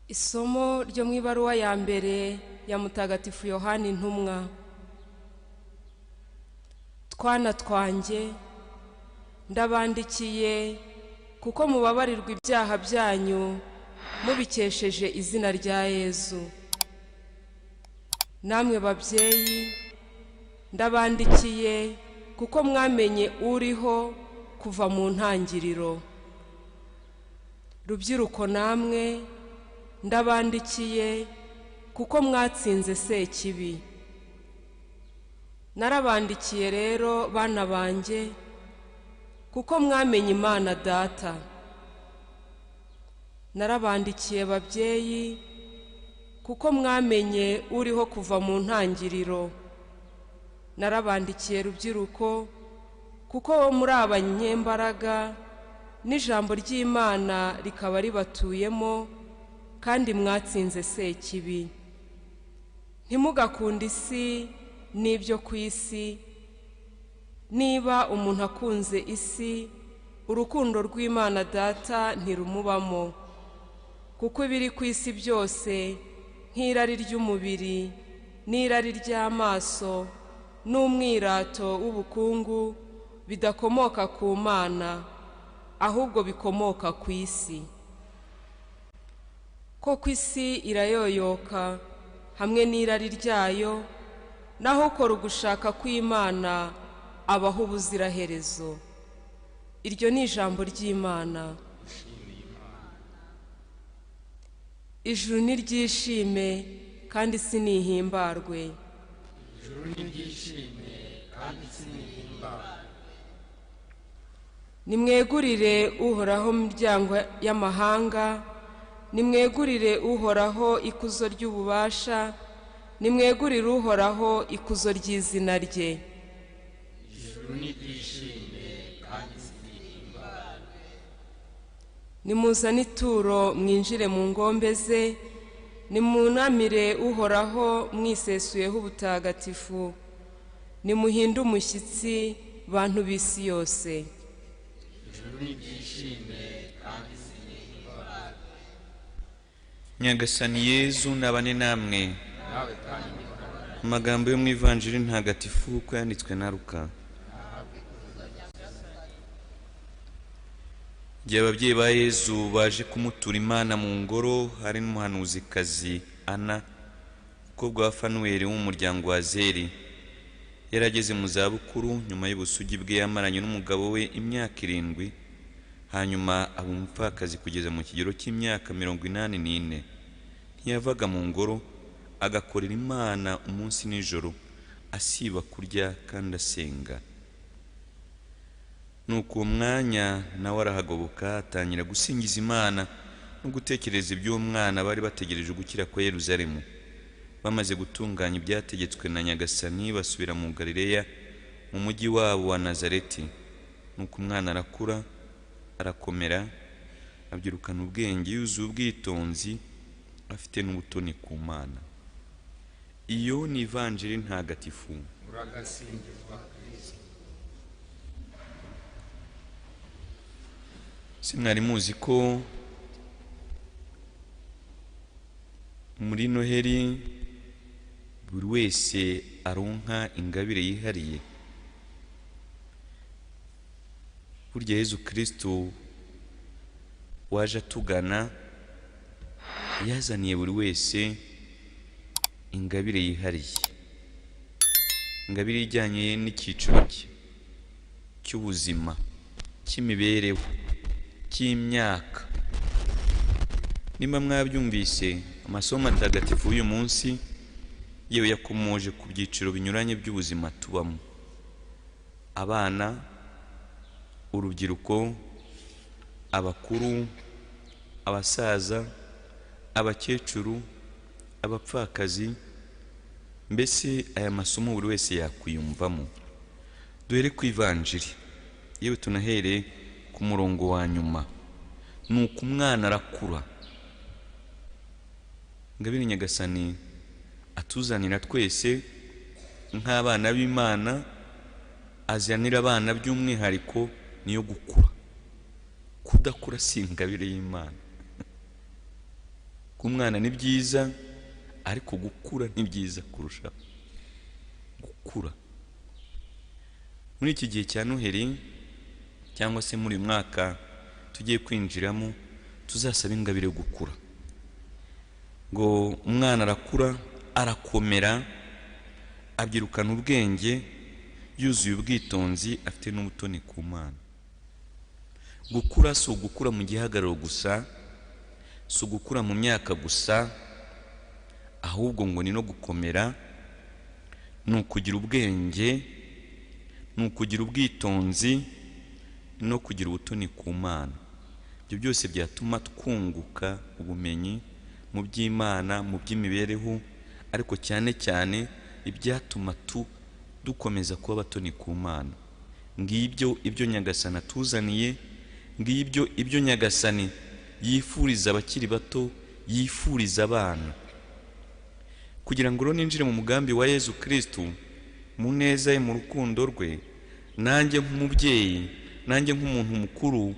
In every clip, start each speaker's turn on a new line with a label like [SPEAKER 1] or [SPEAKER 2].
[SPEAKER 1] Isomo ryo mu ibaruwa ya mbere ya Mutagatifu Yohani Intumwa. Twana twanjye, ndabandikiye kuko mubabarirwa ibyaha byanyu mubikesheje izina rya Yezu. Namwe babyeyi, ndabandikiye kuko mwamenye uriho kuva mu ntangiriro. Rubyiruko namwe, ndabandikiye kuko mwatsinze Sekibi. Narabandikiye rero bana banjye, kuko mwamenye Imana Data. Narabandikiye babyeyi, kuko mwamenye uriho kuva mu ntangiriro. Narabandikiye rubyiruko, kuko wo muri abanyembaraga, n'ijambo ry'Imana rikaba ribatuyemo, kandi mwatsinze Sekibi. Ntimugakunde isi n'ibyo ku isi. Niba umuntu akunze isi, urukundo rw'Imana Data ntirumubamo, kuko ibiri ku isi byose nk'irari ry'umubiri n'irari ry'amaso n'umwirato w'ubukungu bidakomoka ku Mana, ahubwo bikomoka ku isi. Koko isi irayoyoka hamwe n'irari ryayo, naho ukora ugushaka kw'Imana abaho ubuziraherezo. Iryo ni ijambo ry'Imana. Ijuru niryishime kandi isi nihimbarwe.
[SPEAKER 2] Ijuru niryishime kandi isi nihimbarwe.
[SPEAKER 1] Nimwegurire Uhoraho miryango y'amahanga, nimwegurire Uhoraho ikuzo ry'ububasha, nimwegurire Uhoraho ikuzo ry'izina rye.
[SPEAKER 2] Ijuru niryishime kandi isi nihimbarwe.
[SPEAKER 1] Nimuzane ituro mwinjire mu ngombe ze, nimunamire Uhoraho mwisesuyeho ubutagatifu, nimuhinde umushyitsi bantu b'isi yose.
[SPEAKER 2] Ijuru niryishime kandi isi nihimbarwe.
[SPEAKER 3] Nyagasani Yezu nabane namwe.
[SPEAKER 2] Nawe kandi.
[SPEAKER 3] Amagambo yo mu Ivanjiri ntagatifu uko yanditswe na Luka. Igihe ababyeyi ba Yezu baje kumutura Imana mu ngoro, hari n'umuhanuzikazi Ana, umukobwa wa Fanueli wo mu muryango wa Zeri. Yari ageze mu zabukuru nyuma y'ubusugi bwe yamaranye n'umugabo we imyaka 7, hanyuma aba umupfakazi kugeza mu kigero cy'imyaka 84. Ntiyavaga mu ngoro, agakorera Imana umunsi n'ijoro, asiba kurya kandi asenga. Nuko uwo mwanya nawe arahagoboka, atangira gusingiza Imana no gutekereza iby'uwo mwana bari bategereje gukira kwa Yeruzalemu. Bamaze gutunganya ibyategetswe na Nyagasani, basubira mu Galileya, mu mujyi wabo wa Nazareti. Nuko umwana arakura, arakomera, abyirukana ubwenge, yuzuye ubwitonzi, afite n'ubutoni ku Mana. Iyo ni Ivanjiri ntagatifu.
[SPEAKER 2] Uragasingizwa Kristo.
[SPEAKER 3] Si mwari muzi ko muri Noheri buri wese aronka ingabire yihariye? Burya Yezu Kristo waje atugana yazaniye buri wese ingabire yihariye, ingabire ijyanye n'icyiciro cye cy'ubuzima, cy'imibereho, cy'imyaka. Nimba mwabyumvise, amasomo matagatifu y'uyu munsi yewe yakomoje ku byiciro binyuranye by'ubuzima tubamo: abana, urubyiruko, abakuru, abasaza, abakecuru, abapfakazi. Mbese aya masomo buri wese yakwiyumvamo. Duhere ku Ivanjiri, yewe tunahere ku murongo wa nyuma. Nuko umwana arakura. Ingabire Nyagasani atuzanira twese nk'abana b'Imana, azanira abana by'umwihariko niyo gukura. Kudakura si ingabire y'Imana. Ku mwana ni byiza, ariko gukura ni byiza kurushaho. Gukura muri iki gihe cya Noheli cyangwa se muri uyu mwaka tugiye kwinjiramo, tuzasaba ingabire yo gukura. Ngo umwana arakura, arakomera, abyirukana ubwenge, yuzuye ubwitonzi, afite n'ubutoni ku Mana. Gukura si ugukura mu gihagararo gusa, si ugukura mu myaka gusa, ahubwo ngo ni no gukomera, ni ukugira ubwenge, ni ukugira ubwitonzi, no kugira ubutoni ku Mana. Ibyo byose byatuma twunguka ubumenyi mu by'Imana, mu by'imibereho, ariko cyane cyane ibyatuma dukomeza kuba abatoni ku Mana. Ngibyo ibyo Nyagasani atuzaniye, ngibyo ibyo Nyagasani yifuriza abakiri bato, yifuriza abana. Kugira ngo ninjire mu mugambi wa Yezu Kristu, mu neza ye, mu rukundo rwe, nanjye nk'umubyeyi, nanjye nk'umuntu mukuru,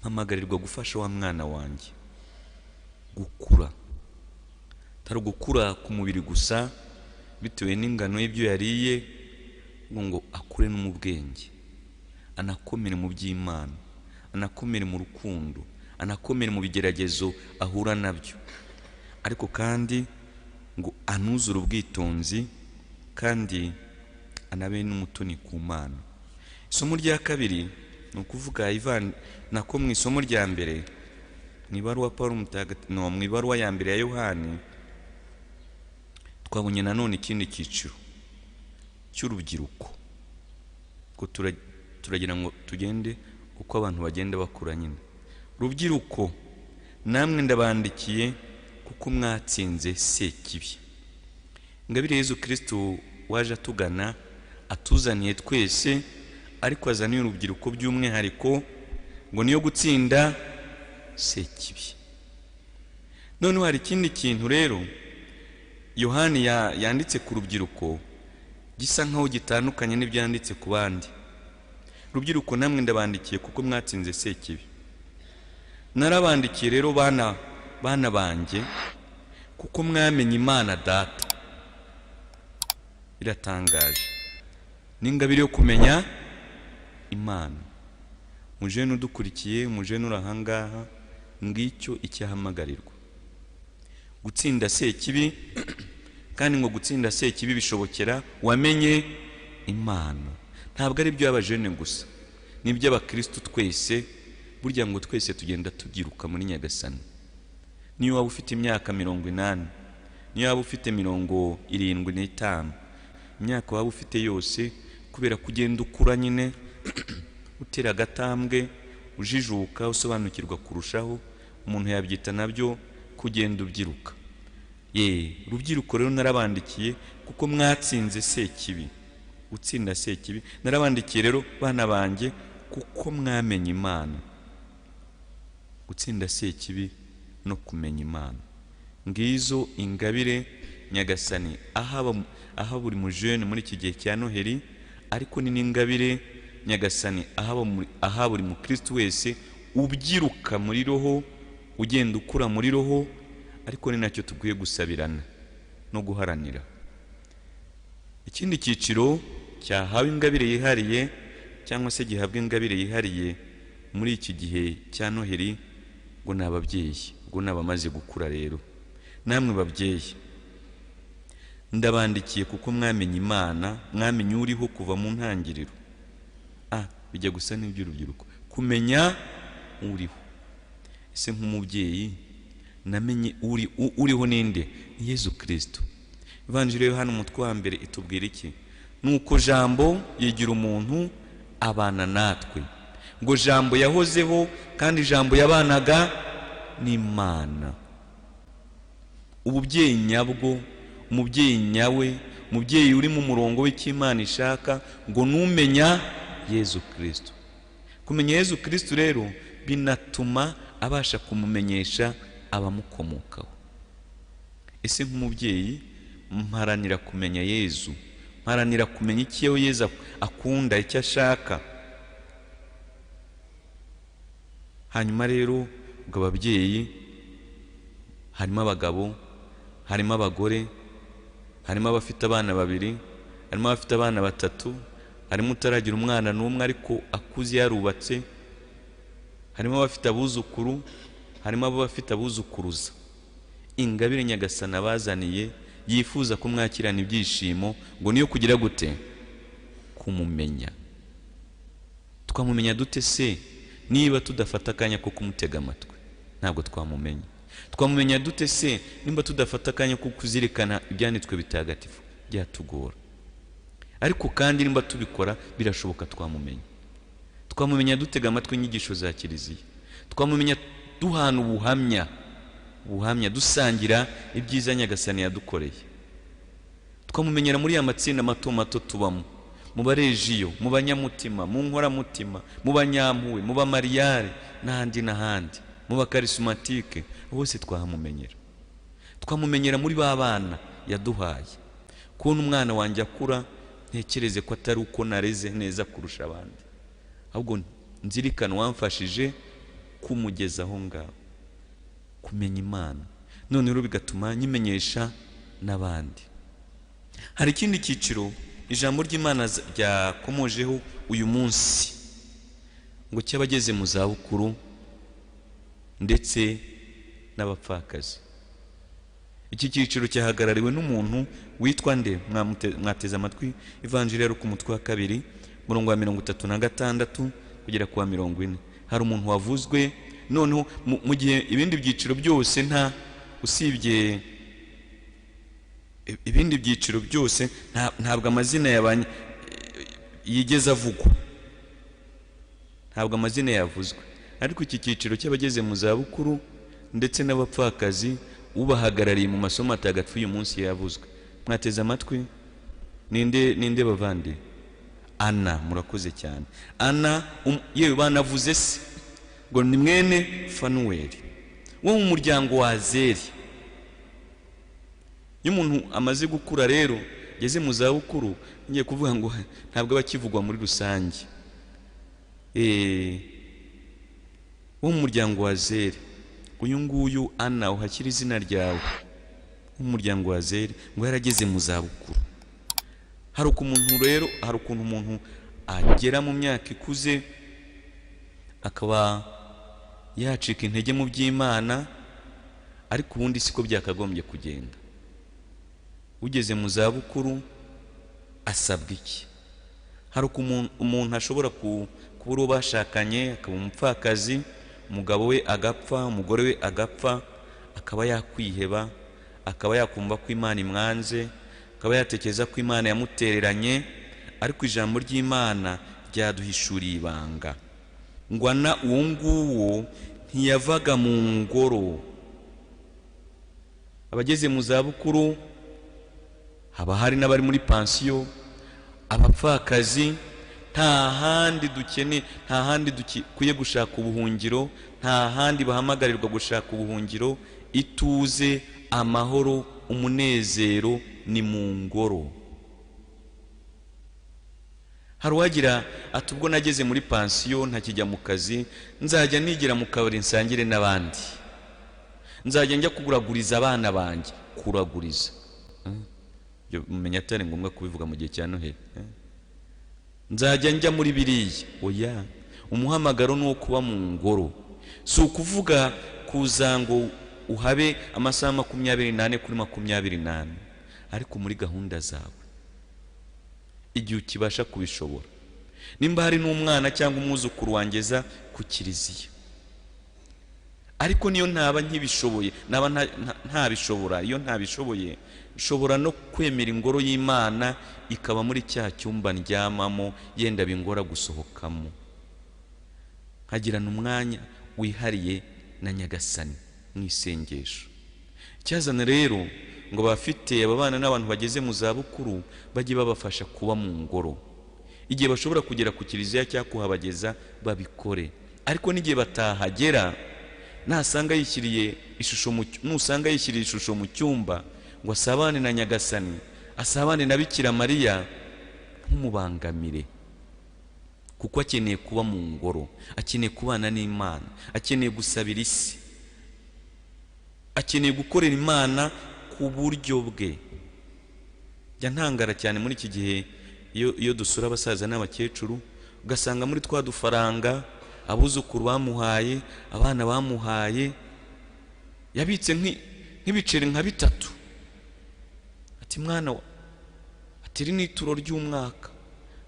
[SPEAKER 3] mpamagarirwa gufasha wa mwana wanjye gukura. Atari gukura ku mubiri gusa bitewe n'ingano y'ibyo yariye, ngo akure no mu bwenge, anakomere mu by'Imana, anakomere mu rukundo, anakomere mu bigeragezo ahura nabyo, ariko kandi ngo anuzure ubwitonzi, kandi anabe n'umutoni ku Mana. Isomo rya kabiri ni ukuvuga nako mu isomo rya mbere mu ibaruwa Paulo Mutagatifu, no mu ibaruwa ya mbere ya Yohani, twabonye nanone ikindi cyiciro cy'urubyiruko. Ko turagira ngo tugende uko abantu bagenda bakura nyine. Rubyiruko, namwe ndabandikiye kuko mwatsinze Sekibi. Ingabire Yezu Kristu waje atugana, atuzaniye twese, ariko azaniye urubyiruko by'umwihariko, ngo niyo gutsinda Sekibi. Noneho hari ikindi kintu rero Yohani yanditse ku rubyiruko gisa nkaho gitandukanye n'ibyanditse ku bandi. Rubyiruko, namwe ndabandikiye kuko mwatsinze Sekibi. Narabandikiye rero bana banjye kuko mwamenye Imana Data. Biratangaje, n'ingabire yo kumenya Imana. Mujene udukurikiye, mujene uri ahangaha, ngicyo icyahamagarirwa, gutsinda Sekibi. Kandi ngo gutsinda Sekibi bishobokera wamenye Imana. Ntabwo ari iby'abajene gusa, ni iby'abakristu twese. Burya ngo twese tugenda tubyiruka muri Nyagasani. Niyo waba ufite imyaka 80, niyo waba ufite 75, imyaka waba ufite yose, kubera kugenda ukura nyine, utera agatambwe, ujijuka, usobanukirwa kurushaho, umuntu yabyita nabyo kugenda ubyiruka. Ye, rubyiruko rero narabandikiye kuko mwatsinze Sekibi. Gutsinda Sekibi. Narabandikiye rero bana banjye kuko mwamenye Imana. Gutsinda Sekibi no kumenya Imana, ngizo ingabire Nyagasani aha buri mujene muri iki gihe cya Noheli, ariko ni n'ingabire Nyagasani aha buri mukristu wese ubyiruka muri roho, ugenda ukura muri roho, ariko ni nacyo tugwiye gusabirana no guharanira. Ikindi cyiciro cyahawe ingabire yihariye cyangwa se gihabwa ingabire yihariye muri iki gihe cya Noheli, ngo ni ababyeyi, ngo ni abamaze gukura. Rero namwe babyeyi, ndabandikiye kuko mwamenye Imana, mwamenye uriho kuva mu ntangiriro. Bijya gusa n'iby'urubyiruko, kumenya uriho. Ese nk'umubyeyi namenye uriho ninde? Ni Yezu Kristo. Ivanjiri yo hano umutwe wa mbere itubwira iki? Nuko Jambo yigira umuntu abana natwe. Ngo Jambo yahozeho, kandi Jambo yabanaga n'Imana. Ububyeyi nyabwo, umubyeyi nyawe, umubyeyi uri mu murongo w'Imana ishaka, ngo numenya Yezu Kristo. Kumenya Yezu Kristo rero binatuma abasha kumumenyesha abamukomokaho. Ese nk'umubyeyi mparanira kumenya Yezu, mparanira kumenya icyo Yezu akunda, icyo ashaka. Hanyuma rero ubwo ababyeyi Harimo abagabo, harimo abagore, harimo abafite abana babiri, harimo abafite abana batatu, harimo utaragira umwana n'umwe ariko akuze yarubatse, harimo abafite abuzukuru, harimo abafite abuzukuruza. Ingabire Nyagasani abazaniye yifuza kumwakirana ibyishimo ngo niyo kugira gute? Kumumenya. Twamumenya dute se niba tudafata akanya ko kumutega amatwi? Ntabwo twamumenya. Twamumenya dute se nimba tudafata akanya ko kuzirikana ibyanditswe bitagatifu? Byatugora. Ariko kandi nimba tubikora birashoboka twamumenya. Twamumenya dutega amatwi inyigisho za Kiliziya. Twamumenya duhana ubuhamya dusangira ibyiza Nyagasani yadukoreye. Twamumenyera muri ya matsinda mato mato tubamo, mu barejiyo, mu banyamutima, mu nkoramutima, mu banyampuwe, mu bamariyare n'ahandi n'ahandi, mu bakarisumatike, bose twahamumenyera. Twamumenyera muri ba bana yaduhaye. Kubona umwana wanjye akura ntekereze ko atari uko nareze neza kurusha abandi, ahubwo nzirikana wamfashije kumugeza aho ngaho, kumenya Imana. None rero bigatuma nyimenyesha n'abandi. Hari ikindi cyiciro ijambo ry'Imana ryakomojeho uyu munsi, ngo cy'abageze mu zabukuru ndetse n'abapfakazi. Iki cyiciro cyahagarariwe n'umuntu witwa nde? Mwateze amatwi Ivanjiri ya ku mutwe wa 2 murongo wa 36 kugera ku wa 40. Hari umuntu wavuzwe. Noneho mu gihe ibindi byiciro byose nta usibye ibindi byiciro byose ntabwo amazina yabanye yigeze avugwa, ntabwo amazina yavuzwe. Ariko iki cyiciro cy'abageze mu zabukuru ndetse n'abapfakazi ubahagarariye mu masomo atagatifu uyu munsi yavuzwe. Mwateze amatwi ninde bavandi? Ana, murakoze cyane. Ana, yewe banavuze se ngo ni mwene Fanuweli wo mu muryango wa Azeri. Iyo umuntu amaze gukura rero ageze mu zabukuru, ngiye kuvuga ngo ntabwo aba akivugwa muri rusange. Wo mu muryango wa Azeri, uyu nguyu Ana uhakira izina ryawe, wo mu muryango wa Azeri, ngo yarageze mu zabukuru. Hari ukuntu rero, hari ukuntu umuntu agera mu myaka ikuze akaba yacika intege mu by'Imana, ariko ubundi siko byakagombye kugenda. Ugeze mu zabukuru asabwa iki? Hari umuntu ashobora kubura uwo bashakanye, akaba umupfakazi, umugabo we agapfa, umugore we agapfa, akaba yakwiheba, akaba yakumva ko Imana imwanze, akaba yatekereza ko Imana yamutereranye. Ariko ijambo ry'Imana ryaduhishuriye ibanga, ngo Ana uwo nguwo ntiyavaga mu ngoro. Abageze mu zabukuru, haba hari n'abari muri pansiyo, abapfakazi, nta handi dukene, nta handi dukwiye gushaka ubuhungiro, nta handi bahamagarirwa gushaka ubuhungiro. Ituze, amahoro, umunezero ni mu ngoro. Hari uwagira ati ubwo nageze muri pansiyo ntakijya mu kazi, nzajya nigira mu kabari nsangire n'abandi, nzajya njya kuguraguriza abana banjye. Kuraguriza menya atari ngombwa kubivuga mu gihe cya Noheli. Nzajya njya muri biriya. Oya, umuhamagaro ni uwo kuba mu ngoro. Si ukuvuga kuza ngo uhabe amasaha 24 kuri 24, ariko muri gahunda zawe igihe ukibasha kubishobora. Nimba hari n'umwana cyangwa umwuzukuru wangeza ku kiliziya, ariko niyo ntaba nkibishoboye, naba ntabishobora, iyo ntabishoboye nshobora no kwemera ingoro y'Imana ikaba muri cya cyumba ndyamamo, yenda bingora gusohokamo, nkagirana umwanya wihariye na Nyagasani mu isengesho. Icyazana rero ngo bafite ababana n'abantu bageze mu zabukuru bajye babafasha kuba mu ngoro. Igihe bashobora kugera ku kiliziya cyangwa kuhabageza babikore, ariko n'igihe batahagera, nasanga yishyiriye ishusho mu nusanga yishyiriye ishusho mu cyumba ngo asabane na Nyagasani, asabane na Bikira Mariya, ntumubangamire, kuko akeneye kuba mu ngoro, akeneye kubana n'Imana, akeneye gusabira isi. Akeneye gukorera Imana ku buryo bwe. Jya ntangara cyane muri iki gihe iyo dusura abasaza n'abakecuru, ugasanga muri twa dufaranga abuzukuru bamuhaye, abana bamuhaye, yabitse nk'ibiceri nka 3. Ati mwana wa, ati iri ni ituro ry'umwaka,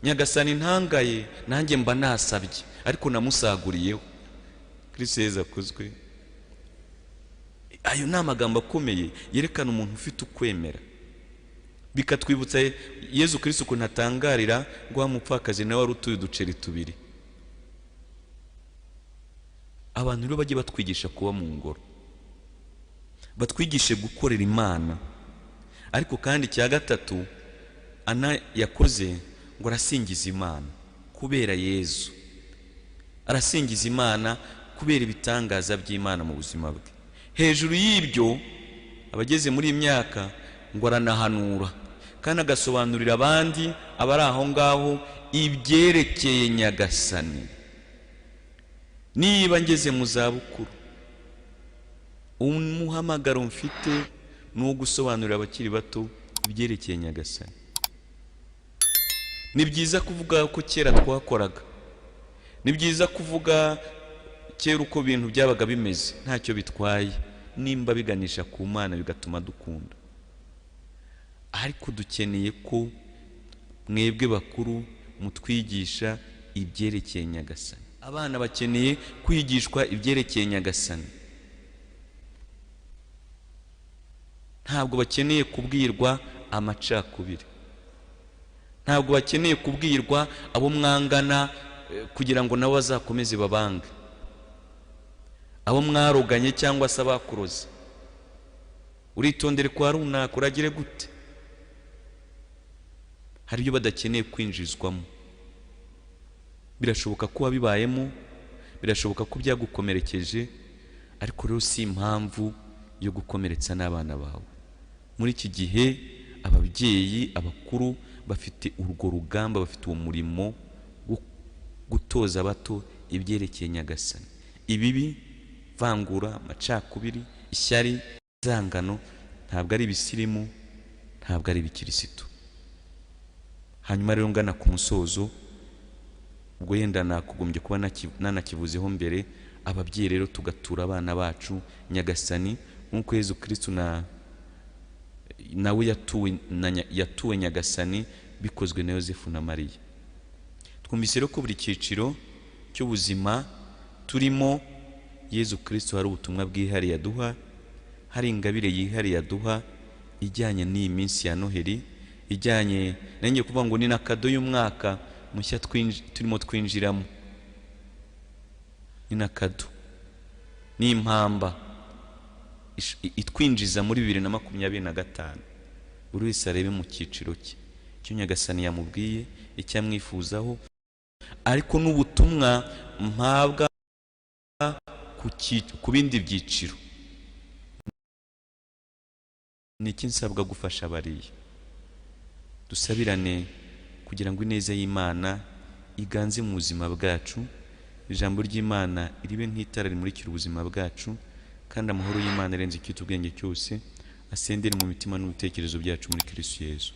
[SPEAKER 3] Nyagasani ntangaye nanjye mba nasabye, ariko namusaguriyeho. Kristo Yezu akuzwe. Ayo ni amagambo akomeye yerekana umuntu ufite ukwemera. Bikatwibutsa Yezu Kristo ukuntu atangarira ngo wa mupfakazi nawe wari utuye uduceri 2. Abantu rero bajye batwigisha kuba mu ngoro, batwigishe gukorera Imana. Ariko kandi icya gatatu Ana yakoze, ngo arasingiza Imana kubera Yezu, arasingiza Imana kubera ibitangaza by'Imana mu buzima bwe. Hejuru y'ibyo, abageze muri iyi myaka ngo aranahanura kandi agasobanurira abandi abari aho ngaho ibyerekeye Nyagasani. Niba ngeze mu zabukuru, umuhamagaro mfite ni uwo gusobanurira abakiri bato ibyerekeye Nyagasani. Ni byiza kuvuga ko kera twakoraga, ni byiza kuvuga kera uko ibintu byabaga bimeze, ntacyo bitwaye nimba biganisha ku Mana bigatuma dukunda. Ariko dukeneye ko mwebwe bakuru mutwigisha ibyerekeye Nyagasani. Abana bakeneye kwigishwa ibyerekeye Nyagasani. Ntabwo bakeneye kubwirwa amacakubiri, ntabwo bakeneye kubwirwa abo mwangana kugira ngo nabo bazakomeze babange, abo mwaroganye cyangwa se abakuroze. Uritondere kwa runaka, uragire gute. Hari ibyo badakeneye kwinjizwamo. Birashoboka ko wabibayemo, birashoboka ko byagukomerekeje, ariko rero si impamvu yo gukomeretsa n'abana bawe. Muri iki gihe ababyeyi abakuru bafite urwo rugamba, bafite uwo murimo wo gutoza abato ibyerekeye Nyagasani. Ibibi, vangura, amacakubiri, ishyari, inzangano ntabwo ari ibisirimu, ntabwo ari ibikirisitu. Hanyuma rero ngana ku musozo, ubwo yenda nakugombye kuba nanakivuzeho mbere, ababyeyi rero tugatura abana bacu Nyagasani nk'uko Yezu Kristo nawe yatuwe Nyagasani bikozwe na Yozefu na Mariya. Twumvise rero ko buri cyiciro cy'ubuzima turimo Yezu Kristo hari ubutumwa bwihariye aduha, hari ingabire yihariye aduha ijyanye n'iyi minsi ya Noheli, ijyanye nanjye kuvuga ngo ni na kado y'umwaka mushya turimo twinjiramo. Ni na kado, ni impamba itwinjiza muri 2025. Buri wese arebe mu cyiciro cye icyo Nyagasani yamubwiye, icyo amwifuzaho, ariko n'ubutumwa mpabwa ku bindi byiciro. Ni iki nsabwa gufasha bariya? Dusabirane kugira ngo ineza y'Imana iganze mu buzima bwacu, ijambo ry'Imana ribe nk'itara rimurikira ubuzima bwacu, kandi amahoro y'Imana arenze icyitwa ubwenge cyose asendere mu mitima n'ibitekerezo byacu muri Kristo Yezu.